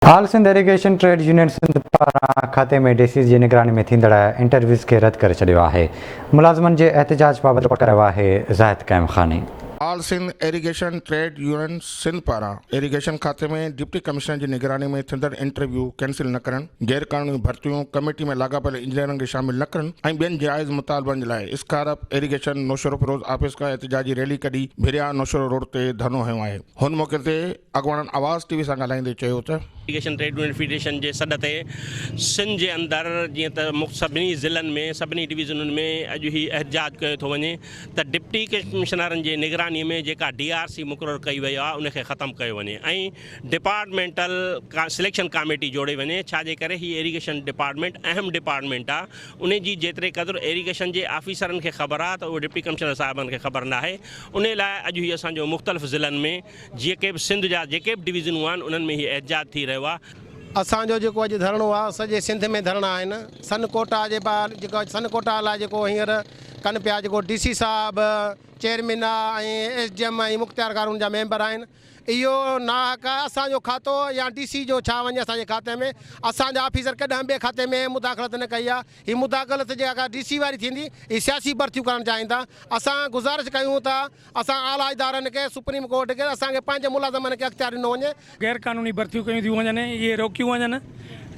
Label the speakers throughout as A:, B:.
A: All Sindh irrigation trade union Sindh پاران کاتي ۾ D Cs جي نگراني ۾ ٿيندڙ انٽرويوز کي رد ڪري ڇڏيو آهي. ملازمن جي احتجاج بابت رپورٽ ڪرايو آهي Zahid Qaimkhani.
B: All Sindh irrigation trade union Sindh پاران ايريگيشن کاتي ۾ ڊپٽي ڪمشنر جي نگراني ۾ ٿيندڙ انٽرويو ڪينسل نه ڪرڻ، غير قانوني ڀرتيون، ڪميٽي ۾ لاڳاپيل انجنيئرن کي شامل نه ڪرڻ ۽ ٻين جائز مطالبن جي لاء اسڪارپ ايريگيشن نوشهروفيروز آفيس کان احتجاجي ريلي ڪڍي ڀريا نوشهرو روڊ تي ڌرڻو هنيو آهي. هن موقعي تي اڳواڻن آواز ٽي وي سان ڳالهائيندي چيو ته.
C: ايريگيشن ٽريڊ يونين فيڊريشن جي سڏ تي سنڌ جي اندر جيئن ته سڀني ضلعن ۾ سڀني ڊويزنن ۾ اڄ هي احتجاج ڪيو ٿو وڃي ته ڊپٽي ڪمشنرن جي نگراني ۾ جيڪا ڊي آر سي مقرر ڪئي وئي آهي ان کي ختم ڪيو وڃي ۽ ڊپارٽمينٽل سليڪشن ڪاميٽي جوڙي وڃي ڇا جي ڪري هي ايريگيشن ڊپارٽمينٽ اهم ڊپارٽمينٽ آهي ان جي جيتري قدر ايريگيشن جي آفيسرن کي خبر آهي ته اهو ڊپٽي ڪمشنر صاحبن کي خبر ناهي انهي لاء اڄ هي اسان جو مختلف ضلعن ۾ جيڪي به سنڌ جا جيڪي به ڊويزنون آهن انهن ۾ هي احتجاج ٿي رهيو آهي.
D: اسان جو جيڪو اڄ ڌرڻو آهي سڄي سنڌ ۾ ڌرڻا آهن سن ڪوٽا جي جيڪو سن ڪوٽا لاء جيڪو هينئر ڪن پيا جيڪو ڊي سي صاحب چيئرمين آ ۽ ايس ڊي ايم ۽ مختيارڪار ان جا ميمبر آهن اهو ناحق آ اسان جو کاتو يا ڊي سي جو ڇا وڃي اسان جي کاتي ۾ اسان جا آفيسر ڪڏهن به کاتي ۾ مداخلت نه ڪئي آ هي مداخلت جيڪا ڊي سي واري ٿيندي هي سياسي ڀرتيون ڪرڻ چاهين ٿا اسان گذارش ڪيون ٿا اسان اعليٰ ادارن کي سپريم ڪورٽ کي اسان کي پنهنجي ملازمن کي اختيار ڏنو وڃي.
E: غير قانوني ڀرتيون ڪيون ٿيون وڃن اهي روڪيون وڃن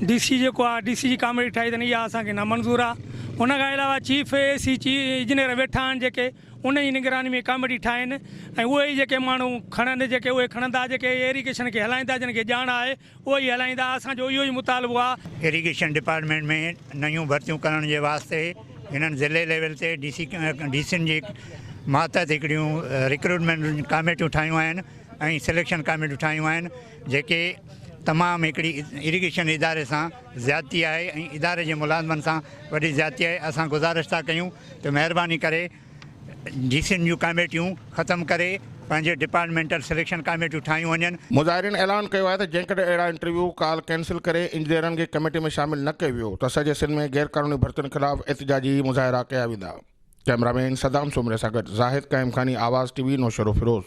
E: ڊي سي جيڪو آ ڊي سي جي ڪاميٽي ٺاهي اٿن اها اسان کي نامنظور آ ان کان علاوه چيف اي سي چي انجنيئر ويٺا آهن جيڪي ان جي نگراني ۾ ڪاميٽي ٺاهين ۽ اهي ئي جيڪي ماڻهو کڻن جيڪي اهي کڻندا جيڪي ايريگيشن کي هلائيندا جن کي ڄاڻ آهي اهي ئي هلائيندا اسان جو اهو ئي مطالبو آ.
F: ايريگيشن ڊپارٽمينٽ ۾ نيون ڀرتيون ڪرڻ جي واسطي هنن ضلعي ليول تي ڊي سي ڊي سين جي ماتحت هڪڙيون رڪروٽمينٽ ڪاميٽيون ٺاهيون آهن ۽ سليڪشن ڪاميٽيون ٺاهيون آهن جيڪي تمام هڪڙي ايريگيشن اداري سان زيادتي آهي ۽ اداري جي ملازمن سان وڏي زيادتي آهي اسان گذارش ٿا ڪيون ته مهرباني ڪري ڊي سين جون ڪاميٽيون ختم ڪري پنهنجي ڊپارٽمينٽل سليڪشن ڪاميٽيون ٺاهيون وڃن.
B: مظاهرين اعلان ڪيو آهي ته جيڪڏهن اهڙا انٽرويو ڪال ڪينسل ڪري انجنيئرن کي ڪميٽي ۾ شامل نه ڪيو ويو ته سڄي سنڌ ۾ غير قانوني ڀرتين خلاف احتجاجي مظاهرا ڪيا ويندا. ڪئميرا مين صدام سومري سان گڏ زاهد قائمخاني آواز ٽي وي نوشهروفيروز.